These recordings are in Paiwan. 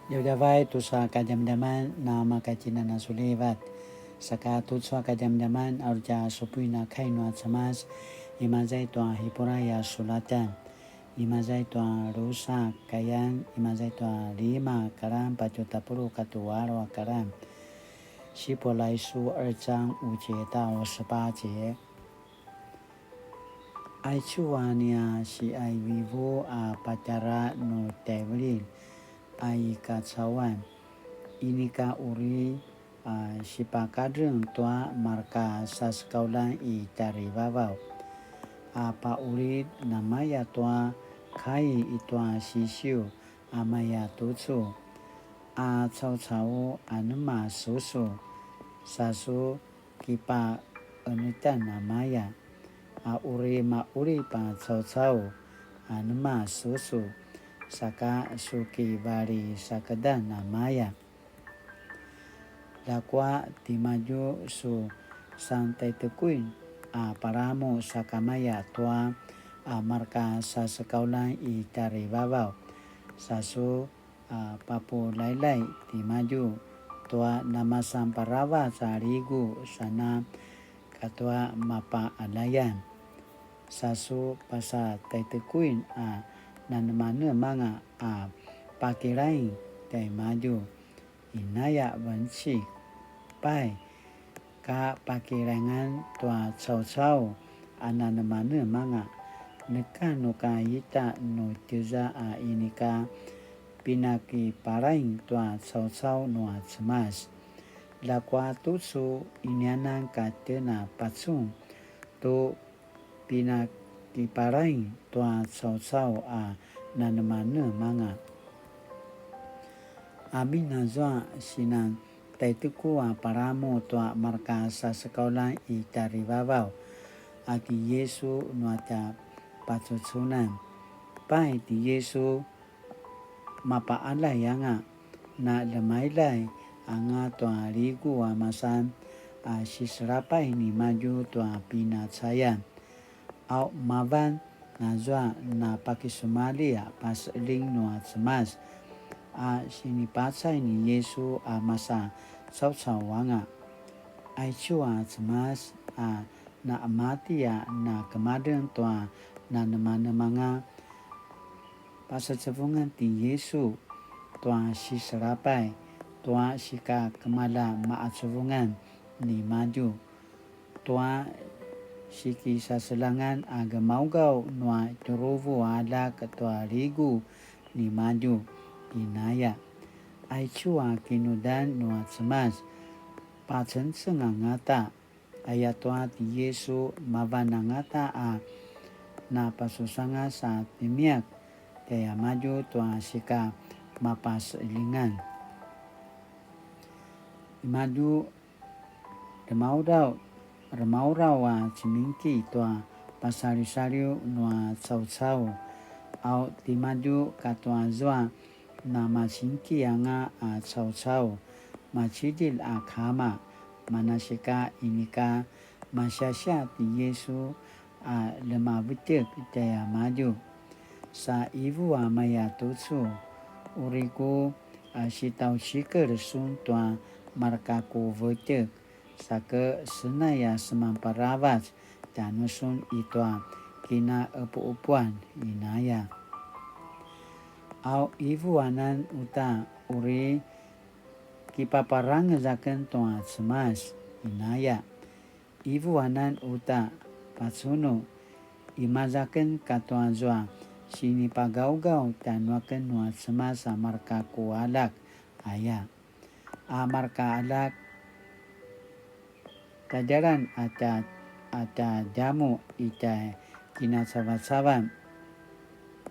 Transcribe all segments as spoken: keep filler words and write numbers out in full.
Djavadjavay tusa kadjamadjaman na makatjinan a sulivat. Saka tucu a kadjamadjaman a uri tja supuin a kai nua Cemas, imaza i tua Hipuray a sulatan, imaza i tua drusa kayan, imaza i tua lima karan patju tapuluq katua alu a karan. 希伯来书二章五节到十八节。 Aicu a nia siaivivu a patjara nu tjaivililj a i kacauan, inika uri a sipakadreng tua marka sasekauljan i tjarivavaw, a paqulid namaya tua kai i tua sisiu a maya tucu, a caucau anema susu, sa su kipaqenetjan namaya, a uri maqulip a caucau anema susu, saka su kivalisakedan namaya. Ljakua timadju su santaitekuin a palamu sakamaya tua a marka sasekauljan i tjarivavaw, sa su a papulailai timadju tua namasan paravac a ligu sana katua mapaqaljayan. Sa su pasataitekuin a nanemanemanga a pakilaing tjaimadju, inaya vencik. Pai, ka pakilaingan tua caucau a nanemanemanga, neka nu ka ita nu tjeza a inika pinakipalaing tua caucau nua Cemas. Ljakua tucu inianan ka tjen a pacun tu pinakipalaing tua caucau a nanemanemanga. Amin azua sinan taiteku a palamu tua marka sasekauljan i tjarivavaw, a ti Yisu nua tja pacucunan. Pai ti Yisu mapaqaljay anga, na ljemailay anga tua ligu a masan a siselapay nimadju tua pinacayan. Au mavan nazua na pakisumalji a paseqeljing nua Cemas a sinipacay ni Yisu a masa caucau anga. Aicu a Cemas a na qemati a na kemadreng tua nanemanemanga. Pasecevungan ti Yisu tua siselapay tua sika kemalja maqacuvungan nimadju, tua sikisaseljangan a gemaugaw nua tjuruvu a aljak tua ligu nimadju, inaya. Aicu a kinudan nua Cemas, pacengceng angata. Ayatua ti Yisu mavan angata a napasusangas a timiyak tjaimadju tua sika mapaseqeljingan. Imadju remauraw, remauraw a cimingki tua pasaliwsaliw nua caucau, au timadju katua zua namacingki anga a caucau, macidilj a kama, manasika inika masiasiaq ti Yisu a ljemavetjek tjaimadju. Sa ivu a maya tucu, uri ku a sitaucikel sun tua marka ku vetjek, sake senay a semanparavac tjanusun i tua kinaqepuqepuan, inaya. Au ivu anan uta uri kipaparangez aken tua Cemas, inaya. Ivu anan uta pacunu, imaza aken katua zua sinipagaugaw tjanuaken nua Cemas a marka ku aljak, aya. A marka aljak, tadjalan a tja, a tja djamuq i tja kinacavacavan.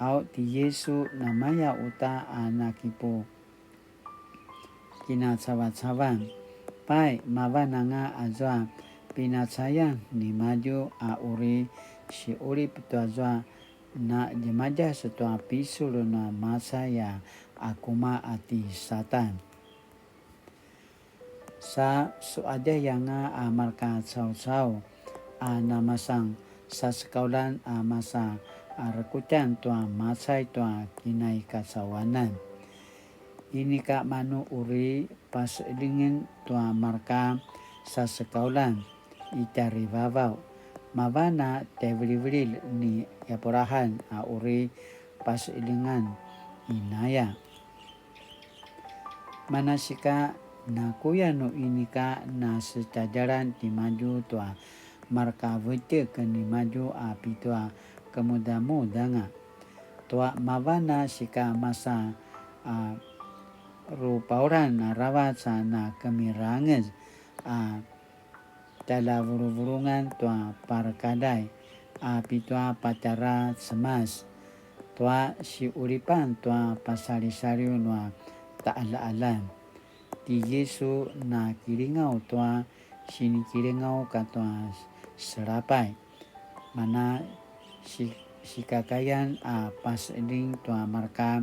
Au ti Yisu namaya uta a nakipu kinacavacavan. Pai, mavan anga azua pinacayan nimadju a uri siqulip tua zua na djemadjas tua picul nua macay a akuma a ti Satan. Sa suqadjay anga a marka caucau a namasan sasekauljan a masa a rekutjan tua macay tua kinaikacauanan. Inika manu uri paseqeljingen tua marka sasekauljan i tjarivavaw, mavan a tjaivilivililj ni Abraham a uri paseqeljingan inaya. Manasika nakuya nu inika nasetjadjalan timadju tua marka vetjek nimadju a pitua kemudamudanga. Tua mavan a sika masa a rupaulan aravac a nakemirangez a tjaljavuluvulungan tua parakaljai a pitua patjara Cemas, tua siqulipan tua pasalisaliw nua taqaljaqaljan. Ti Yisu nakilingaw tua sinikilingaw katua selapay. Mana si-, sikakayan a paseqeljing tua marka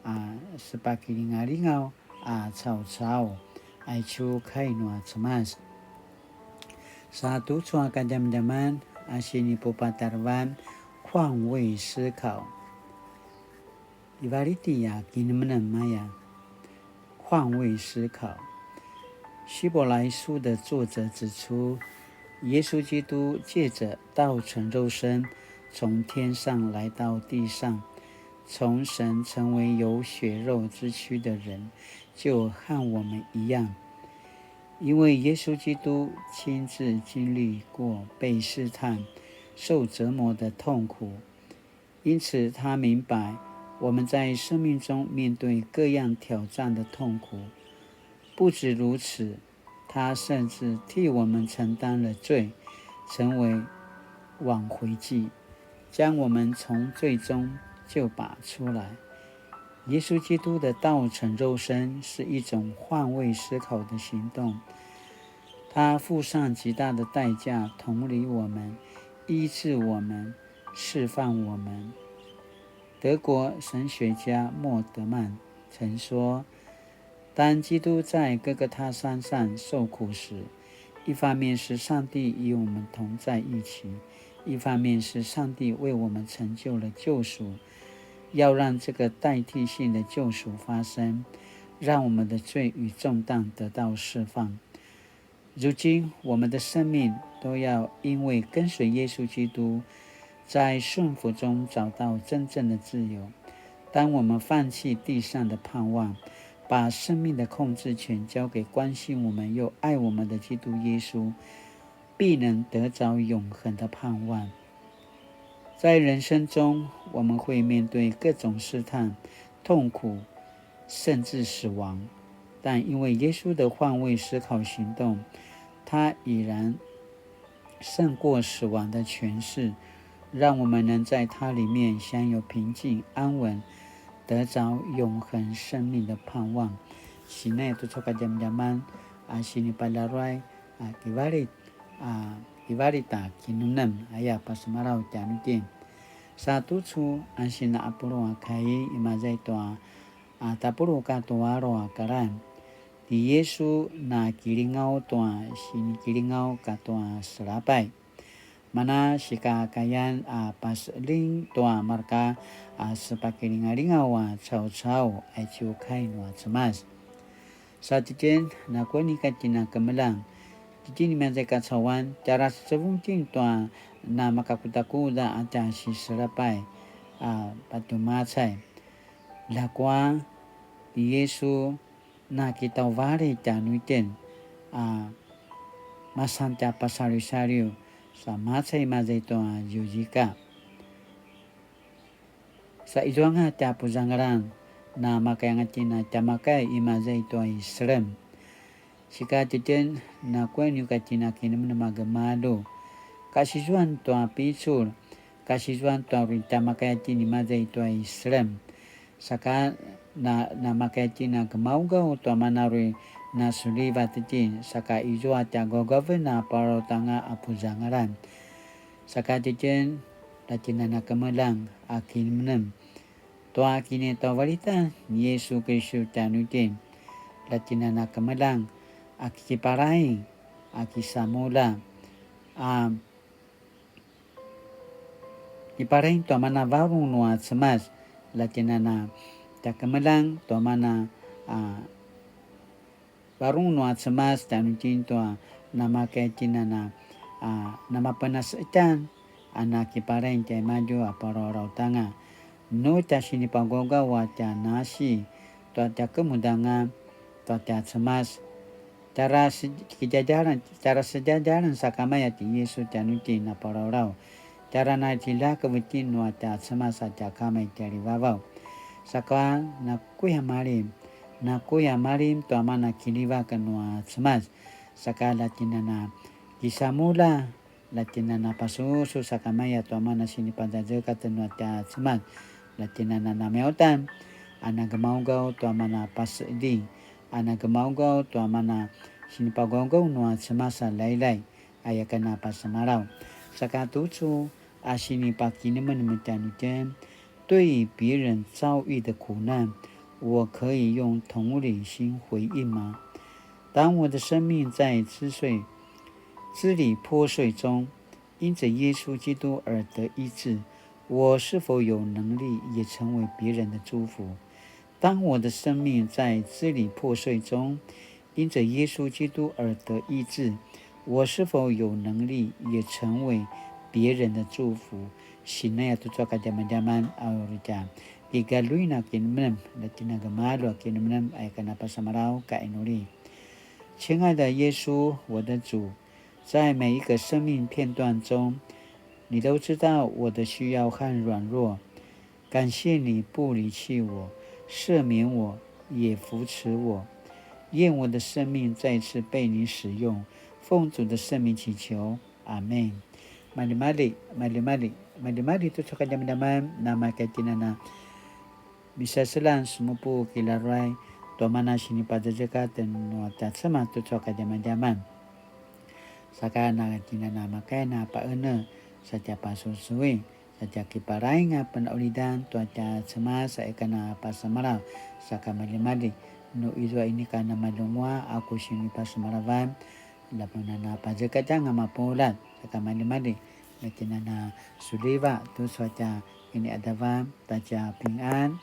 a sepakilingalingaw a caucau. Aicu kai nua Cemas. Sa tucu a kadjamadjaman a sinipupatarevan 换位思考. Ivaliti a kinemenem aya. 换位思考。希伯来书的作者指出，耶稣基督借着道成肉身，从天上来到地上，从神成为有血肉之躯的人，就和我们一样。因为耶稣基督亲自经历过被试探、受折磨的痛苦， 因此，他明白我们在生命中面对各样挑战的痛苦。不止如此，他甚至替我们承担了罪，成为挽回祭，将我们从罪中救拔出来。耶稣基督的道成肉身是一种换位思考的行动，他付上极大的代价，同理我们，医治我们， 释放我们。德国神学家莫德曼曾说，当基督在各各他山上受苦时，一方面是上帝与我们同在一起，一方面是上帝为我们成就了救赎，要让这个代替性的救赎发生，让我们的罪与重担得到释放。 如今，我们的生命都要因为跟随耶稣基督，在顺服中找到真正的自由。当我们放弃地上的盼望，把生命的控制权交给关心我们又爱我们的基督耶稣，必能得着永恒的盼望。在人生中，我们会面对各种试探、痛苦，甚至死亡。但因为耶稣的换位思考行动，他已然胜过死亡的权势，让我们能在他里面享有平静安稳，得着永恒生命的盼望。Sinai tucu a kadjamadjaman a sinipalaruay a kivalit a kivalit a kinemenem aya pasemalaw tjanuitjen. Sa tucu a sina apulu a kai imaza i tua a tapuluq katua alu a kalan. Ti Yisu nakilingaw tua sinikilingaw katua selapay. Mana sikakayan a paseling tua marka a sepakilingalingaw a caucau, aicu kai nua Cemas. Sa titjen, nakuya inika tjen a kemeljang. Titjen imaza i kacauan, tjara secevung tjen tua namakakudakuda a tja siselapay a patumacay. Ljakua ti Yisu nakitauvalit tjanuitjen a masan tja pasaliwsaliw sa macay imaza i tua ziuzika. Sa izuanga tja puzangalan, namakayanga tjen a tja makay imaza i tua i selem. Sika titjen, nakuya nu ika tjen a kinemenem a gemalju. Kasizuan tua picul, kasizuan tua uri tja makaya tjen imaza i tua i selem. Saka na, namakaya tjen a gemaugaw tua mana uri nasulivat tjen, saka izua tja gaugaven a palalautanga a puzangalan. Saka titjen, la tjen a nakemeljang a kinemenem tua kinitauvalitan ni Yisu Kiristu tjanuitjen, la tjen a nakemeljang a kikipalaing a kisamulja a kipalaing tua mana varung nua Cemas, la tjen a na tja kemeljang tua mana a varung nua Cemas tjanuitjen tua namakai tjinana a namapenasetjan a nakiparaing tjaimadju a paraurautanga. Nu tja sinipagaugaw a tja nasi tua tja kemudanga tua tja Cemas. Tjara se-, kidjadjaran, tjara sedjadjaran sakamaya ti Yisu tjanuitjen a paraurau. Tjara na tjiljakev itjen nua tja Cemas a tja Kama i tjalivavaw. Saka nakuya malim, nakuya malim tua mana kiljivak nua Cemas. Saka la tjinana kisamulja, la tjinana pasusu sakamaya tua mana sinipazazekatj nua tja Cemas. La tjinana namiyautan, a nagemaugaw tua mana paseding, a nagemaugaw tua mana sinipagaugaw nua Cemas a lailai, aya ken a pasemalaw. Saka tucu a sinipakinemenem tjanuitjen, 对别人遭遇的苦难，我可以用同理心回应吗？当我的生命在支碎、支离破碎中，因着耶稣基督而得医治，我是否有能力也成为别人的祝福？当我的生命在支离破碎中，因着耶稣基督而得医治，我是否有能力也成为别人的祝福？Sinaya tucu a kadjamadjaman a uri tja kigaluin a kinemenem, la tjinana gemalju a kinemenem, aya ken a pasemalaw ka inuli. 亲爱的耶稣，我的主，在每一个生命片段中，你都知道我的需要和软弱。感谢你不离弃我，赦免我，也扶持我。愿我的生命再次被你使用，奉主的圣名祈求，阿们。Maljimalji, maljimalji, maljimalji tucu a kadjamadjaman, namaka tjinana misaselan semupu kilaruay tua mana sinipazazekatj nua tja Cemas tucu a kadjamadjaman. Saka na tjinana makaya na paene, sa tja pasusui, sa tja kiparaing a penaulidan tua tja Cemas, sa aya ken a pasemalaw, saka maljimalji, nu izua inika na malunguaq a ku sinipasemalavan, la penana pazekatjanga mapuljat, saka maljimalji, la tjinana suliva, tucu a tja kiniqadavan, ta tja pingan.